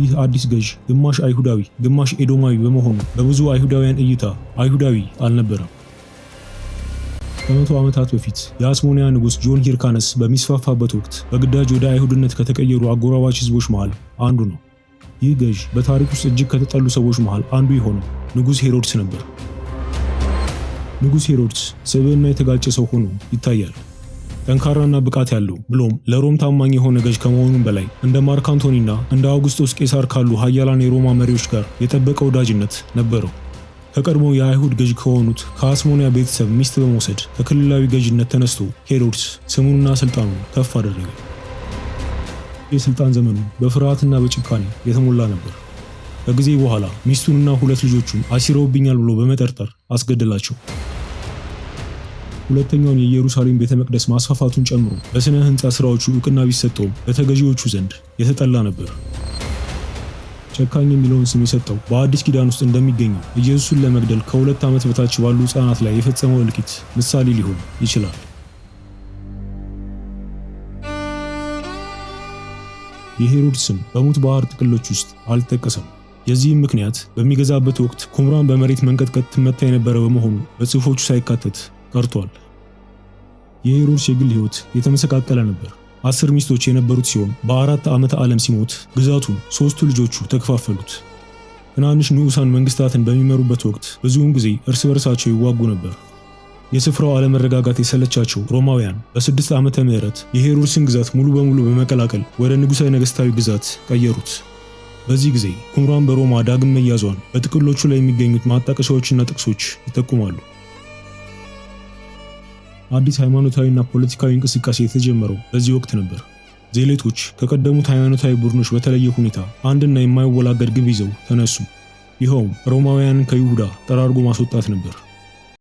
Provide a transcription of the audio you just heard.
ይህ አዲስ ገዥ ግማሽ አይሁዳዊ ግማሽ ኤዶማዊ በመሆኑ በብዙ አይሁዳውያን እይታ አይሁዳዊ አልነበረም። ከ100 ዓመታት በፊት የአስሞኒያ ንጉሥ ጆን ሂርካነስ በሚስፋፋበት ወቅት በግዳጅ ወደ አይሁድነት ከተቀየሩ አጎራባች ህዝቦች መሃል አንዱ ነው። ይህ ገዥ በታሪክ ውስጥ እጅግ ከተጠሉ ሰዎች መሃል አንዱ የሆነው ንጉሥ ሄሮድስ ነበር። ንጉሥ ሄሮድስ ስብዕና የተጋጨ ሰው ሆኖ ይታያል። ጠንካራና ብቃት ያለው ብሎም ለሮም ታማኝ የሆነ ገዥ ከመሆኑም በላይ እንደ ማርክ አንቶኒና እንደ አውግስጦስ ቄሳር ካሉ ሀያላን የሮማ መሪዎች ጋር የጠበቀ ወዳጅነት ነበረው። ከቀድሞ የአይሁድ ገዥ ከሆኑት ከአስሞኒያ ቤተሰብ ሚስት በመውሰድ ከክልላዊ ገዥነት ተነስቶ ሄሮድስ ስሙንና ስልጣኑን ከፍ አደረገ። የስልጣን ዘመኑ በፍርሃትና በጭካኔ የተሞላ ነበር። ከጊዜ በኋላ ሚስቱንና ሁለት ልጆቹን አሲረውብኛል ብሎ በመጠርጠር አስገደላቸው። ሁለተኛውን የኢየሩሳሌም ቤተ መቅደስ ማስፋፋቱን ጨምሮ በስነ ህንፃ ስራዎቹ እውቅና ቢሰጠውም በተገዢዎቹ ዘንድ የተጠላ ነበር። ጨካኝ የሚለውን ስም የሰጠው በአዲስ ኪዳን ውስጥ እንደሚገኘው ኢየሱስን ለመግደል ከ2 ዓመት በታች ባሉ ሕፃናት ላይ የፈጸመው እልቂት ምሳሌ ሊሆን ይችላል። የሄሮድስ ስም በሙት ባህር ጥቅሎች ውስጥ አልተጠቀሰም። የዚህም ምክንያት በሚገዛበት ወቅት ኩምራን በመሬት መንቀጥቀጥ ትመታ የነበረ በመሆኑ በጽሑፎቹ ሳይካተት ቀርቷል። የሄሮድስ የግል ሕይወት የተመሰቃቀለ ነበር። 10 ሚስቶች የነበሩት ሲሆን በ4 ዓመተ ዓለም ሲሞት ግዛቱን 3ቱ ልጆቹ ተከፋፈሉት። ትናንሽ ንዑሳን መንግስታትን በሚመሩበት ወቅት ብዙውን ጊዜ እርስ በርሳቸው ይዋጉ ነበር። የስፍራው አለመረጋጋት የሰለቻቸው ሮማውያን በ6 ዓመተ ምህረት የሄሮድስን ግዛት ሙሉ በሙሉ በመቀላቀል ወደ ንጉሠ ነገሥታዊ ግዛት ቀየሩት። በዚህ ጊዜ ኩምራን በሮማ ዳግም መያዟን በጥቅሎቹ ላይ የሚገኙት ማጣቀሻዎችና ጥቅሶች ይጠቁማሉ። አዲስ ሃይማኖታዊና ፖለቲካዊ እንቅስቃሴ የተጀመረው በዚህ ወቅት ነበር። ዜሌቶች ከቀደሙት ሃይማኖታዊ ቡድኖች በተለየ ሁኔታ አንድና የማይወላገድ ግብ ይዘው ተነሱ። ይኸውም ሮማውያንን ከይሁዳ ጠራርጎ ማስወጣት ነበር።